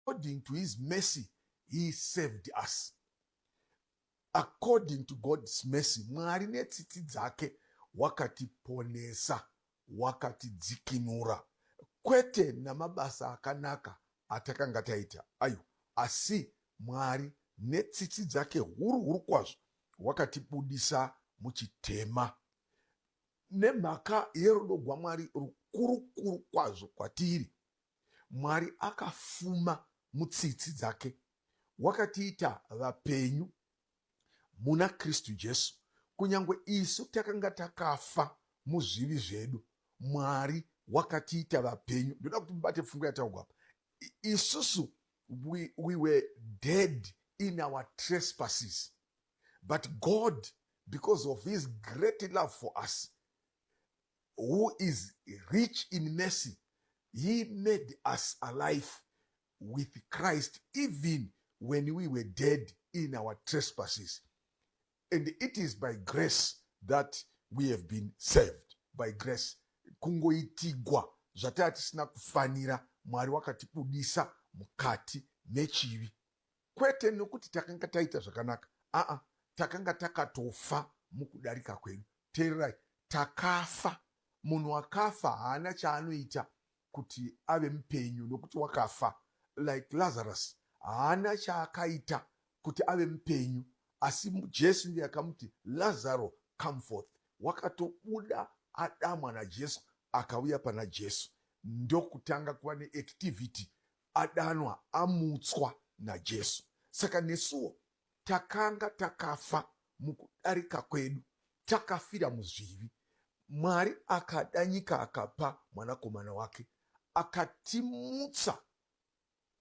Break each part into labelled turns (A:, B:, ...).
A: According to his mercy he saved us. According to God's mercy, Mwari netsitsi dzake wakatiponesa, wakatidzikinura, kwete namabasa akanaka atakanga taita, aiwa, asi Mwari netsitsi dzake huru huru kwazvo wakatibudisa muchitema. Nemhaka yerudo gwaMwari rukuru kuru kwazvo kwatiri, Mwari akafuma mutsitsi dzake, wakatiita vapenyu muna Kristu Jesu, kunyange isu takanga takafa muzvivi zvedu. Mwari wakatiita vapenyu. Ndoda kuti mubate pfungwa yataugwa apa. Isusu we were dead in our trespasses, but God, because of his great love for us, who is rich in mercy, he made us alive with Christ even when we were dead in our trespasses. And it is by grace that we have been saved. By grace. Kungoitigwa zvataa tisina kufanira, Mwari wakatibudisa mukati mechivi. Kwete nokuti takanga taita zvakanaka, aa, takanga takatofa mukudarika kwedu. Teererai, takafa. Munhu akafa haana chaanoita kuti ave mupenyu nokuti wakafa. Like Lazarus, haana chaakaita kuti ave mupenyu, asi Jesu ndiye akamuti, "Lazaro, come forth." Wakatobuda adamwa naJesu, akauya pana Jesu, ndokutanga kuva neactivity, adanwa, amutswa naJesu. Saka nesuwo takanga takafa mukudarika kwedu, takafira muzvivi. Mwari akada nyika, akapa mwanakomana wake, akatimutsa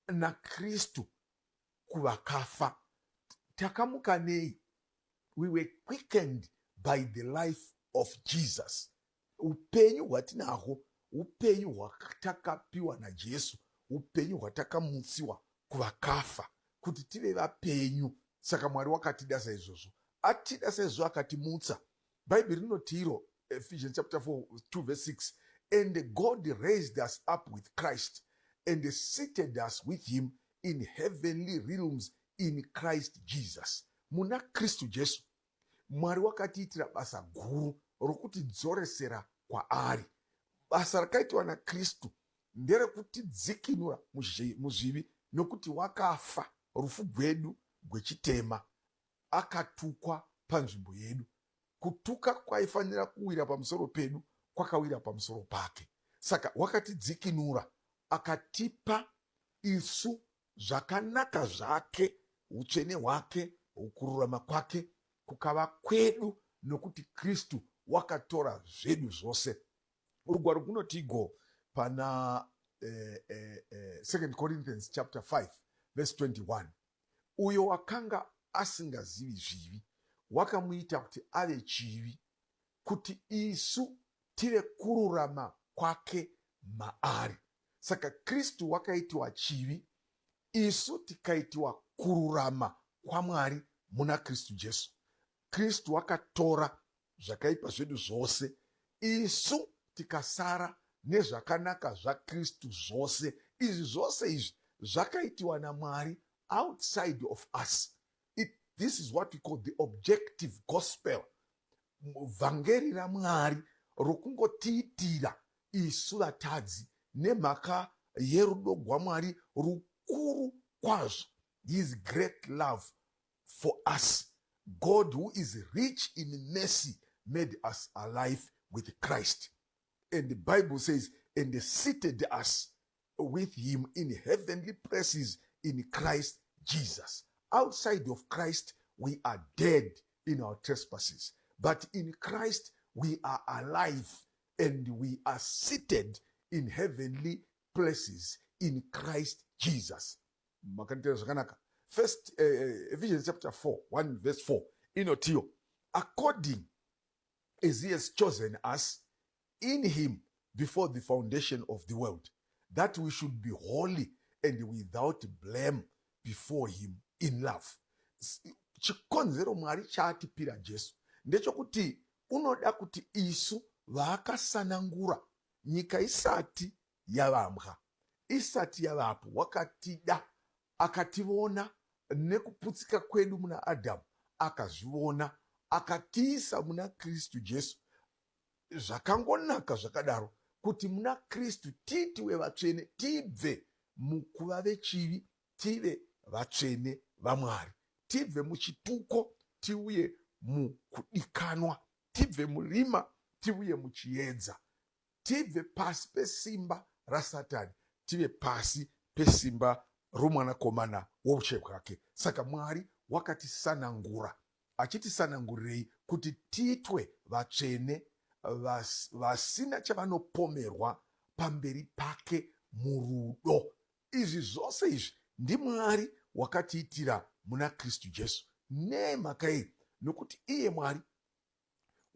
A: naKristu kuvakafa. Takamuka nei? We were quickened by the life of Jesus. Upenyu hwatinahwo upenyu hwatakapiwa naJesu, upenyu hwatakamutsiwa kuvakafa kuti tive vapenyu. Saka Mwari wakatida saizvozvo, atida saizvozvo, akatimutsa. Bhaibheri rinoti iro, Ephesians chapter 4 2 verse 6, "And God raised us up with Christ and seated us with him in heavenly realms in Christ Jesus." Muna Kristu Jesu Mwari wakatiitira basa guru rokutidzoresera kwaari. Basa rakaitwa naKristu nderekutidzikinura muzvivi, nokuti wakafa rufu gwedu gwechitema, akatukwa panzvimbo yedu. Kutuka kwaifanira kuwira pamusoro pedu kwakawira pamusoro pake. Saka wakatidzikinura, akatipa isu zvakanaka zvake, utsvene hwake, ukururama kwake kukava kwedu, nokuti Kristu wakatora zvedu zvose. Rugwaro runoti igo pana 2 Corinthians chapter 5 verse 21, "Uyo wakanga asingazivi zvivi wakamuita kuti ave chivi, kuti isu tive kururama kwake maari." Saka Kristu wakaitiwa chivi, isu tikaitiwa kururama kwaMwari muna Kristu Jesu. Kristu wakatora zvakaipa zvedu zvose, isu tikasara nezvakanaka zvaKristu zvose. Izvi zvose izvi zvakaitiwa naMwari outside of us. This is what we call the objective gospel, vhangeri raMwari rokungotiitira isu vatadzi nemhaka yerudo rwaMwari rukuru kwazvo, his great love for us. God, who is rich in mercy, made us alive with Christ, and the Bible says, and seated us with him in heavenly places in Christ Jesus. Outside of Christ we are dead in our trespasses, but in Christ we are alive and we are seated in heavenly places in Christ Jesus. Makanditera zvakanaka? First Ephesians chapter 4 1 verse 4 inotiyo, "According as he has chosen us in him before the foundation of the world, that we should be holy and without blame before him in love." Chikonzero Mwari chaatipira Jesu ndechekuti unoda kuti isu vaakasanangura nyika isati yavambwa, isati yavapo, wakatida. Akativona nekuputsika kwedu muna Adhamu, akazvivona, akatiisa muna Kristu Jesu. Zvakangonaka zvakadaro kuti muna Kristu tiitiwe vatsvene, tibve mukuva vechivi tive vatsvene vaMwari, tibve muchituko tiuye mukudikanwa, tibve murima tiuye muchiedza, tibve pasi pesimba raSatani tive pasi pesimba romwanakomana woushe hwake. Saka Mwari wakatisanangura. Achitisanangurirei? Kuti tiitwe vatsvene vasina chavanopomerwa pamberi pake murudo. Izvi zvose izvi ndiMwari wakatiitira muna Kristu Jesu. Nemhaka yei? Nokuti iye Mwari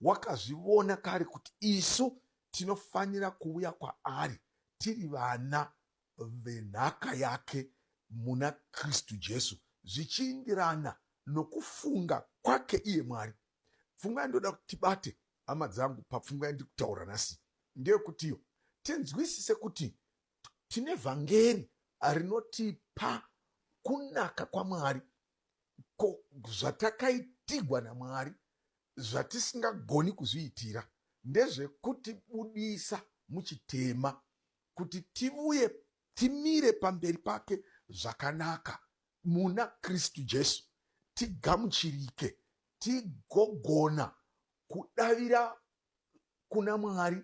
A: wakazvivona kare kuti isu tinofanira kuuya kwaari tiri vana venhaka yake muna Kristu Jesu, zvichiindirana nokufunga kwake iye Mwari. Pfungwa yandoda kuti tibate, hama dzangu, papfungwa yandiri kutaura nhasi ndeyekutiyo tinzwisise kuti tine vhangeri rinotipa kunaka kwaMwari, ko zvatakaitigwa naMwari zvatisingagoni kuzviitira ndezvekutibudisa muchitema kuti tivuye timire pamberi pake zvakanaka muna Kristu Jesu, tigamuchirike, tigogona kudavira kuna Mwari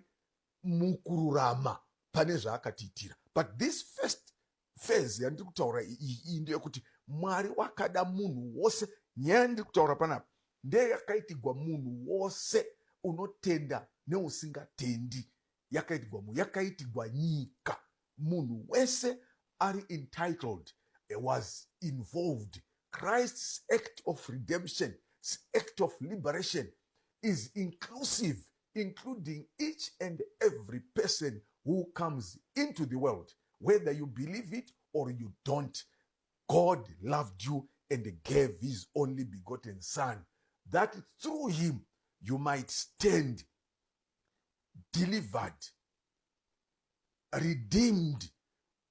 A: mukururama pane zvaakatiitira. But this first phase yandiri kutaura iyi ndeyekuti Mwari wakada munhu wose. Nyaya yandiri kutaura panapa ndeyakaitigwa munhu wose unotenda neusingatendi. Yakaitigwa munhu, yakaitigwa nyika. Munhu wese ari entitled, was involved. Christ's act of redemption, act of liberation is inclusive, including each and every person who comes into the world, whether you believe it or you don't. God loved you and gave his only begotten son, that through him you might stand delivered, redeemed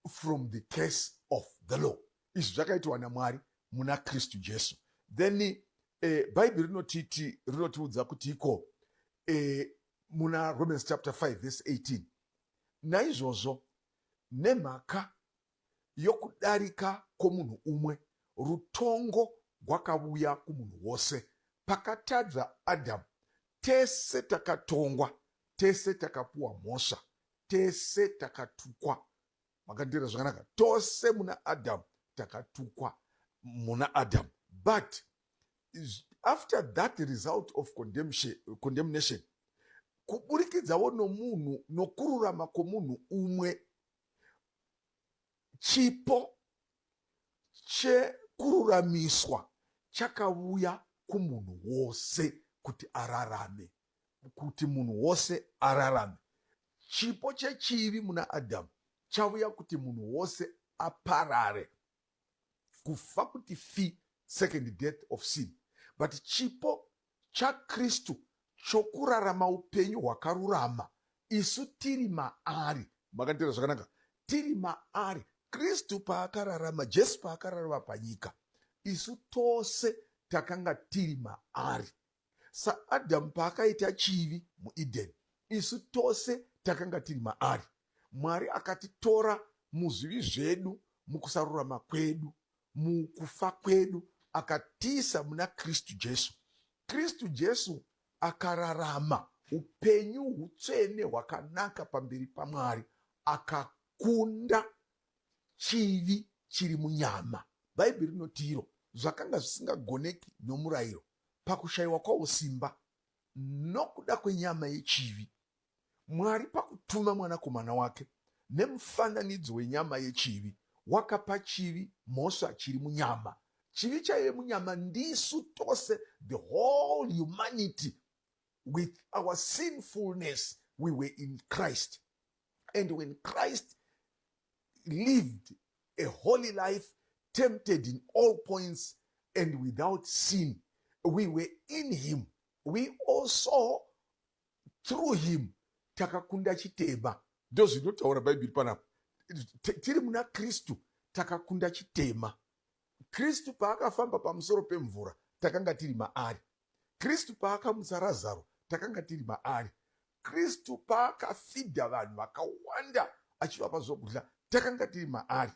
A: from the curse of the law. Izvi zvakaitwa naMwari muna Kristu Jesu. Then Bhaibheri rinotiti, rinotiudza kuti iko muna Romans chapter 5 verse 18, naizvozvo nemhaka yokudarika kwomunhu umwe rutongo rwakavuya kumunhu wose. Pakatadza Adhamu, tese takatongwa, tese takapuwa mhosva, tese takatukwa. Makandira zvakanaka, tose muna Adhamu takatukwa muna Adhamu. But after that result of condemnation, kuburikidzawo nomunhu, nokururama kwomunhu umwe, chipo chekururamiswa chakauya kumunhu wose kuti ararame, kuti munhu wose ararame. Chipo chechivi muna Adhamu chauya kuti munhu wose aparare, kufa kuti fi, second death of sin. But chipo chaKristu chokurarama upenyu hwakarurama isu tiri maari, makandira zvakanaka, tiri maari. Kristu paakararama, Jesu paakararama panyika, isu tose takanga tiri maari. SaAdhamu paakaita chivi muEdeni, isu tose takanga tiri maari. Mwari akatitora muzvivi zvedu, mukusarurama kwedu, mukufa kwedu, akatiisa muna Kristu Jesu. Kristu Jesu akararama upenyu hutsvene hwakanaka pamberi paMwari, akakunda chivi chiri munyama. Bhaibheri rinoti iro zvakanga zvisingagoneki nomurayiro pakushayiwa kwawo simba nokuda kwenyama yechivi, Mwari pakutuma mwanakomana wake nemufananidzo wenyama yechivi, wakapa chivi mhosva chiri munyama. Chivi chaive munyama ndisu tose, the whole humanity with our sinfulness, we were in Christ. And when Christ lived a holy life, tempted in all points and without sin, we were in him. We also through him takakunda chitema. Ndozvinotaura Bhaibheri panapa. Tiri muna Kristu takakunda chitema. Kristu paakafamba pamusoro pemvura, takanga tiri maari. Kristu paakamutsa Razaro, takanga tiri maari. Kristu paakafidha vanhu vakawanda achivapa zvokudya, takanga tiri maari.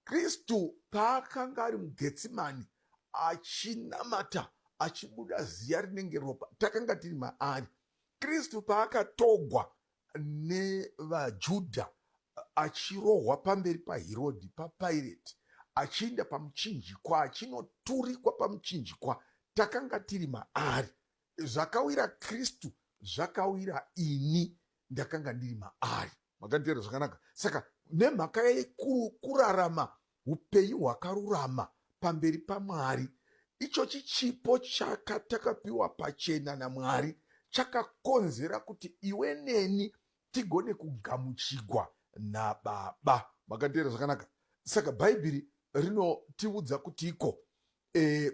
A: Kristu paakanga ari muGetsimani achinamata achibuda ziya rinenge ropa, takanga tiri maari. Kristu paakatogwa nevaJudha achirohwa pamberi paHerodhi, paPirate, achiinda pamuchinjikwa, achinoturikwa pamuchinjikwa, takanga tiri maari. Zvakawira Kristu zvakawira ini, ndakanga ndiri maari. Makanditeerera zvakanaka? Saka nemhaka yekurarama upenyu hwakarurama pamberi paMwari, ichochi chipo chakatakapiwa pachena naMwari chakakonzera kuti iwe neni tigone kugamuchigwa naBaba. Makanditeerera zvakanaka? Saka Bhaibheri rinotiudza kuti iko e,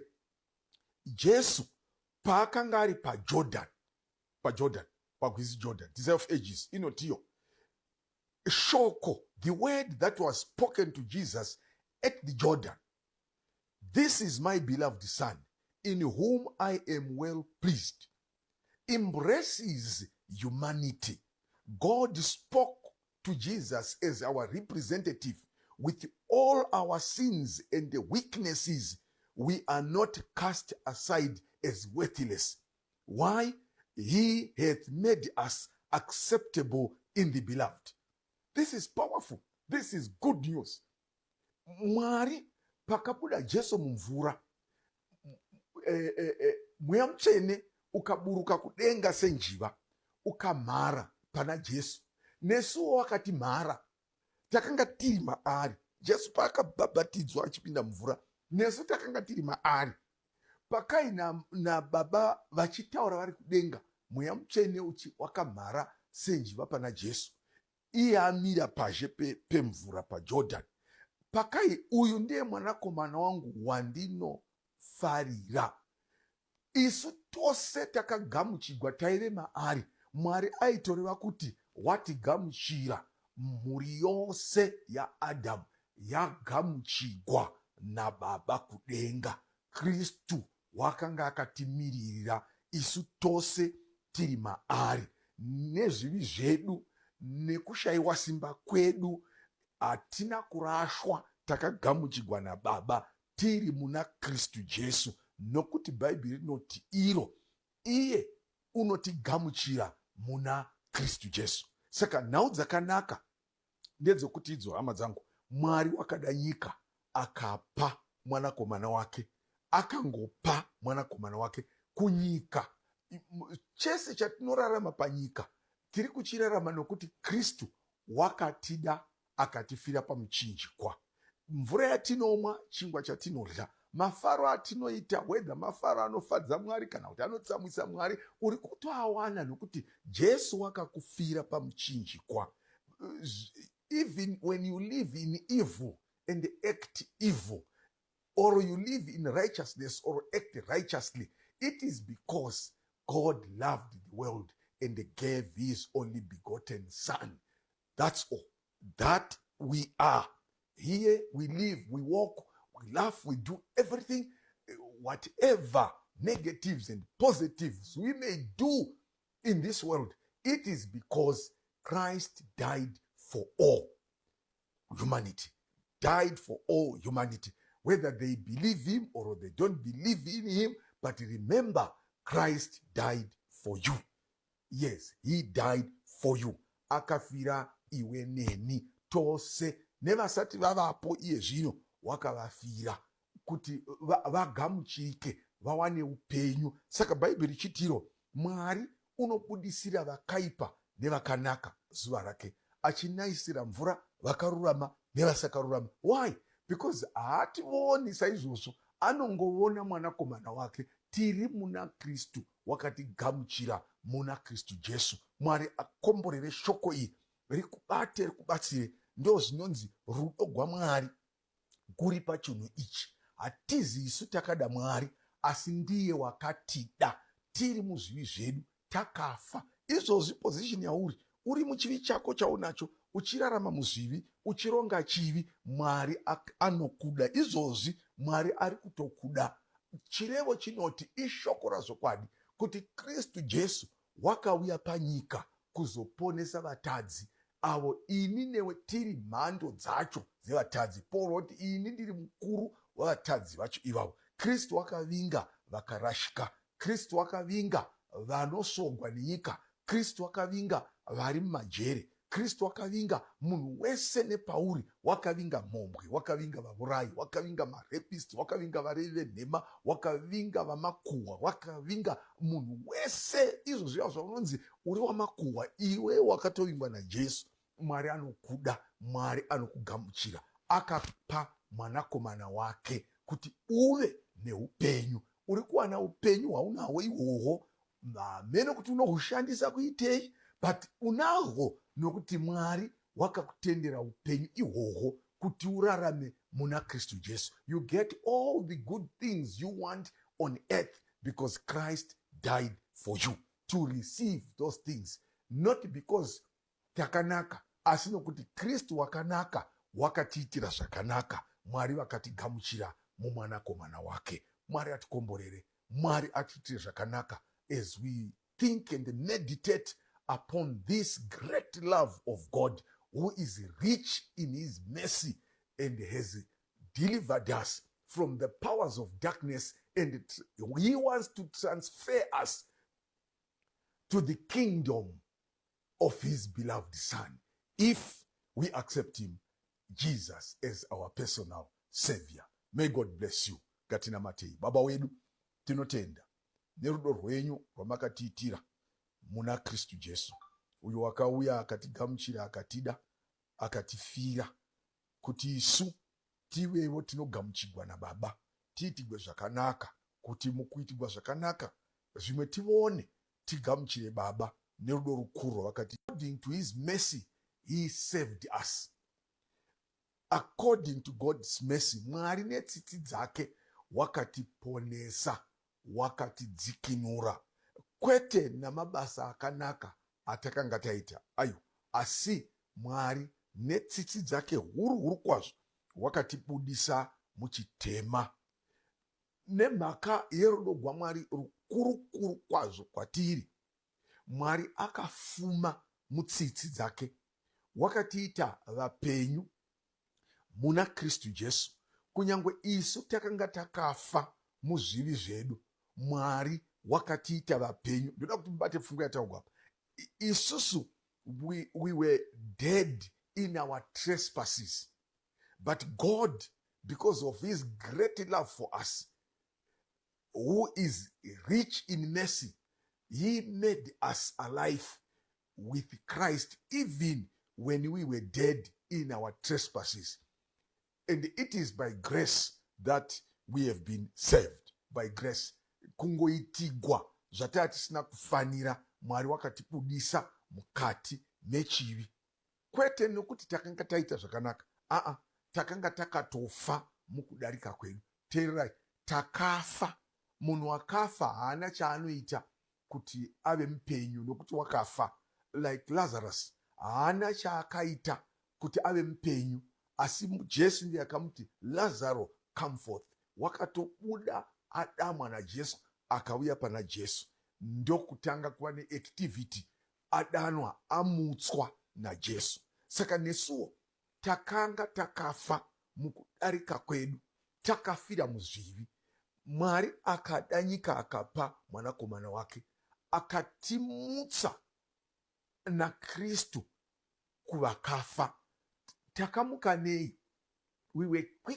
A: Jesu paakanga ari paJordan, paJordan, pagwizi Jordan, Desire of Ages inotiyo shoko, the word that was spoken to Jesus at the Jordan, this is my beloved son in whom I am well pleased, embraces humanity. God spoke to Jesus as our representative with all our sins and weaknesses. We are not cast aside as worthless. Why? He hath made us acceptable in the beloved. This is powerful. This is good news. Mwari pakabuda Jesu mumvura, e, e, e, Mweya Mutsvene ukaburuka kudenga senjiva ukamhara pana Jesu. Nesuwo wakatimhara, takanga tiri maari. Jesu paakabhabhatidzwa achipinda mumvura, nesu takanga tiri maari. Pakai nababa na vachitaura vari kudenga, Mweya Mutsvene uchi wakamhara senjiva pana Jesu, iye amira pazhe pemvura pe paJordan. Pakai, uyu ndiye mwanakomana wangu wandinofarira. Isu tose takagamuchigwa taive maari. Mwari aitoreva kuti watigamuchira, mhuri yose yaAdhamu yagamuchigwa naBaba kudenga. Kristu wakanga akatimiririra isu tose tiri maari. Nezvivi zvedu nekushaiwa simba kwedu hatina kurashwa, takagamuchigwa naBaba tiri muna Kristu Jesu, nokuti Bhaibheri rinoti iro iye unotigamuchira muna Kristu Jesu. Saka nhau dzakanaka ndedzokuti idzo, hama dzangu, Mwari wakada nyika akapa mwanakomana wake, akangopa mwanakomana wake kunyika. Chese chatinorarama panyika tiri kuchirarama nokuti Kristu wakatida akatifira pamuchinjikwa. Mvura yatinomwa, chingwa chatinodya, mafaro atinoita, whether mafaro anofadza Mwari kana kuti anotsamwisa Mwari, uri kutoawana nokuti Jesu wakakufira pamuchinjikwa. Even when you live in evil and act evil, or you live in righteousness or act righteously, it is because God loved the world and gave his only begotten son. That's all. That we are. Here we live, we walk, we laugh, we do everything. Whatever negatives and positives we may do in this world, it is because Christ died for all humanity. Died for all humanity. Whether they believe him or they don't believe in him, but remember, Christ died for you. Yes, he died for you. Akafira iwe neni tose nevasati vavapo iye zvino, wakavafira kuti vagamuchike vawane upenyu. Saka Bhaibheri chitiro, Mwari unobudisira vakaipa nevakanaka zuva rake, achinayisira mvura vakarurama nevasakarurama. Why? Because haativoni saizvozvo, anongovona mwanakomana wake. Tiri muna Kristu, wakatigamuchira muna Kristu Jesu. Mwari akomborere shoko iri, rikubate, rikubatsire. Ndo zvinonzi rudo gwaMwari guri pachinhu ichi. Hatizi isu takada Mwari, asi ndiye wakatida tiri muzvivi zvedu, takafa. Izvozvi position yauri, uri muchivi chako chaunacho, Uchirarama muzvivi, uchironga chivi, Mwari anokuda. Izvozvi Mwari ari kutokuda. Chirevo chinoti ishoko razvokwadi kuti Kristu Jesu wakauya panyika kuzoponesa vatadzi, avo ini newe tiri mhando dzacho dzevatadzi. Paul woti, "Ini ndiri mukuru wavatadzi vacho ivavo." Kristu wakavinga vakarashika. Kristu wakavinga vanosvogwa nenyika. Kristu wakavinga vari mumajere. Kristu wakavinga munhu wese nepauri. Wakavinga mhombwe, wakavinga vaurayi, wakavinga marapist, wakavinga varevi venhema, wakavinga vamakuhwa, wakavinga munhu wese. Izvo zviya zvaunonzi uri wamakuhwa, iwe wakatovingwa naJesu. Mwari anokuda, Mwari anokugamuchira. Akapa mwanakomana wake kuti uve neupenyu. Uri kuwana upenyu hwaunahwo ihwohwo, hamene kuti unohushandisa kuitei, but unahwo nokuti Mwari wakakutendera upenyu ihwohwo kuti urarame muna Kristu Jesu. You get all the good things you want on earth because Christ died for you to receive those things, not because takanaka, asi nokuti Kristu wakanaka, wakatiitira zvakanaka. Mwari vakatigamuchira mumwanakomana wake. Mwari atikomborere, Mwari atiitire zvakanaka as we think and meditate upon this great love of God, who is rich in his mercy and has delivered us from the powers of darkness, and he wants to transfer us to the kingdom of his beloved Son if we accept him, Jesus, as our personal savior. May God bless you. Ngatinamatei. Baba wedu, tinotenda nerudo rwenyu rwamakatiitira muna Kristu Jesu, uyo wakauya akatigamuchira, akatida, akatifira kuti isu tivevo tinogamuchigwa naBaba, tiitigwe zvakanaka, kuti mukuitigwa zvakanaka zvimwe tivone, tigamuchire Baba nerudo rukuru rwavakati. According to his mercy he saved us. According to God's mercy, Mwari netsitsi dzake wakatiponesa, wakatidzikinura, kwete namabasa akanaka atakanga taita, aiwa, asi Mwari netsitsi dzake huru huru kwazvo wakatibudisa muchitema. Nemhaka yerudo rwaMwari rukuru kuru kwazvo kwatiri, Mwari akafuma mutsitsi dzake, wakatiita vapenyu muna Kristu Jesu. Kunyange isu takanga takafa muzvivi zvedu, Mwari wakatiita vapenyu. Ndoda kuti mubate pfungwa yataugwa apa. Isusu we were dead in our trespasses, but God, because of his great love for us, who is rich in mercy, he made us alive with Christ even when we were dead in our trespasses. And it is by grace that we have been saved. By grace, kungoitigwa zvataa tisina kufanira. Mwari wakatibudisa mukati mechivi, kwete nokuti takanga taita zvakanaka. Aa, takanga takatofa mukudarika kwedu. Teererai, takafa. Munhu akafa haana chaanoita kuti ave mupenyu, nokuti wakafa. Like Lazarus, haana chaakaita kuti ave mupenyu, asi Jesu ndiye akamuti, "Lazaro, come forth." Wakatobuda adamwa naJesu, akauya pana Jesu, ndokutanga kuva neactivity, adanwa, amutswa naJesu. Saka nesuwo takanga takafa mukudarika kwedu, takafira muzvivi. Mwari akada nyika, akapa mwanakomana wake, akatimutsa naKristu kuvakafa. Takamuka nei? We were quickened.